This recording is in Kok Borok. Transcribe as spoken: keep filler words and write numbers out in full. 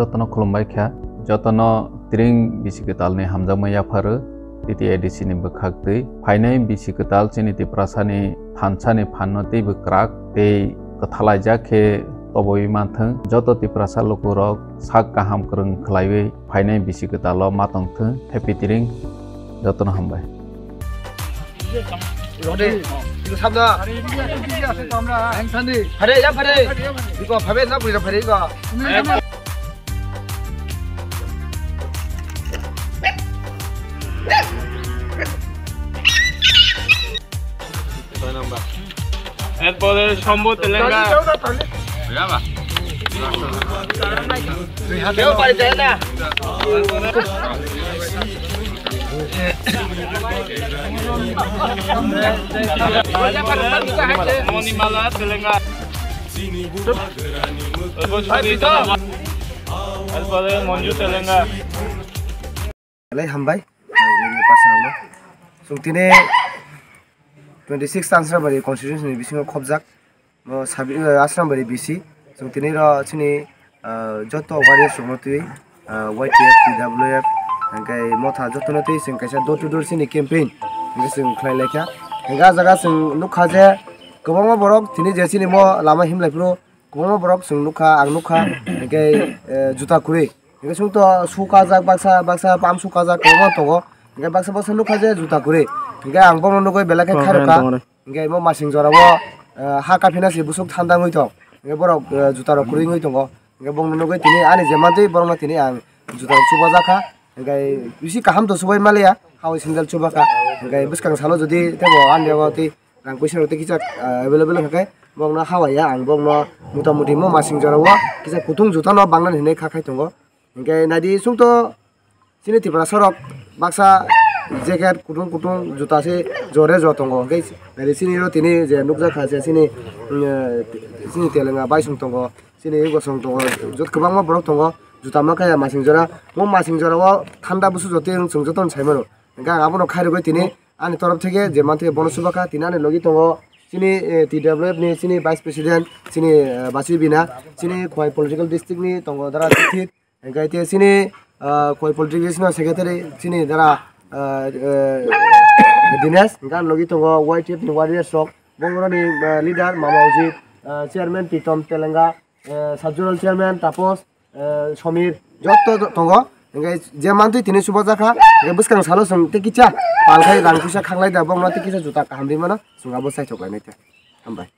Jotono khulumbai kha, jotono tring bisi kwtalni hamjakma yapharo T T A D C ni bwkhak twi. Phainai bisi kwtal chini Tiprasani thansani phanno teibo kwrak tei kwthalaijak khe toboi manthwng. Joto Tiprasa lukurok sak kaham kwrwng khlaiwi phainai bisi kwtalo ma tongthwng. Happy tring, jotono hambai. Rode, itu sabda. Hari ini dia sih kamera. Yang tadi. Hari ya hari. Iko phabe na pura hari iko. এরপরে শম্ভু তেলেঙ্গা। কেউ বাড়িতে না। মণিমালা তেলেঙ্গা। এরপর সুদীপ। এরপরে মঞ্জু Telenga. Belai hambai, nini personal no. Chwng tini twenty six Ansarabari constituency ni bisingo khobjak, bo sabi-, eh, Ansarabari B C. Chwng tini ro chini, eh, joto warriors rokno twi, eh, Y T F, T W F, hingke motha jotono twi chwng kaisa door to door chini campaign hingke chwng khlai laikha. Hingke ah jaga chwng nukha je kwbangma borok tini je chini mo lama himlai phuru kwbangma borok chwng nukha, ang nukha, hingke, eh, juta kwrwi. Hingke chwng to shoe kajak baksa, baksa palm shoe kajak kwbangma tongo. Hingke baksa baksa nukha je juta kwrwi. Hingke ang bono nugwi belai khe khairokha. Hingke imo masing jora o, eh, ha kaphina se bwswk thanda wngwi tong. Hingke borok, eh, juta rok kwrwi wngwi tongo. Hingke bongno nugwi tini ani jemantwi borokno tini ang juta rok chubajakha. Hingke bisi kaham to chubai maliya, hao sandal chubakha. Hingke bwskang salo jodi tebo ani yago tei rang puisa rok tei kisa, ah, available wngkha khe bokno hawaiya ang bokno mota moti mo masing jora o kisa kutung juta no bangnani hinwi kha khai tongo. Hingke naidi chwng to chini Tiprasa rok baksa jacket kutung kutung juta se jore jo tongo. Hingke naidi chini ro tini je nukjakha je chini, mm, chini telenga baisong tongo, chini gosong tongo, jot kwbangma borok tongo, juta ma kaya masing jora. Mo masing jora o thanda busu jotwi chwng jotono sai mano. Hingke ang abono khairogwi tini ani torof theke je mantwi bono chubakha, tini ani logi tongo chini, eh, T W F ni chini vice president chini, eh, Basi Bina, chini Khowai political district ni tongo dara Tithit, hingke te chini, ah, Khowai political district no secretary chini dara, ah, eh, Dinesh, hingke ani logi tongo Y T F ni warriors rok, bongoroni, eh, leader Mama Ujit, eh, chairman Pritom Telenga, eh, sub zonal chairman Tapos, eh, Somir, jotto tongo. Hingke je mantwi tini chubajakha, hingke bwskang salo chwng tei kisa pal khai rang puisa khanglai da, bongno tei kisa juta kaham ri mano, chwng abo saithok lainai khe. Hambai.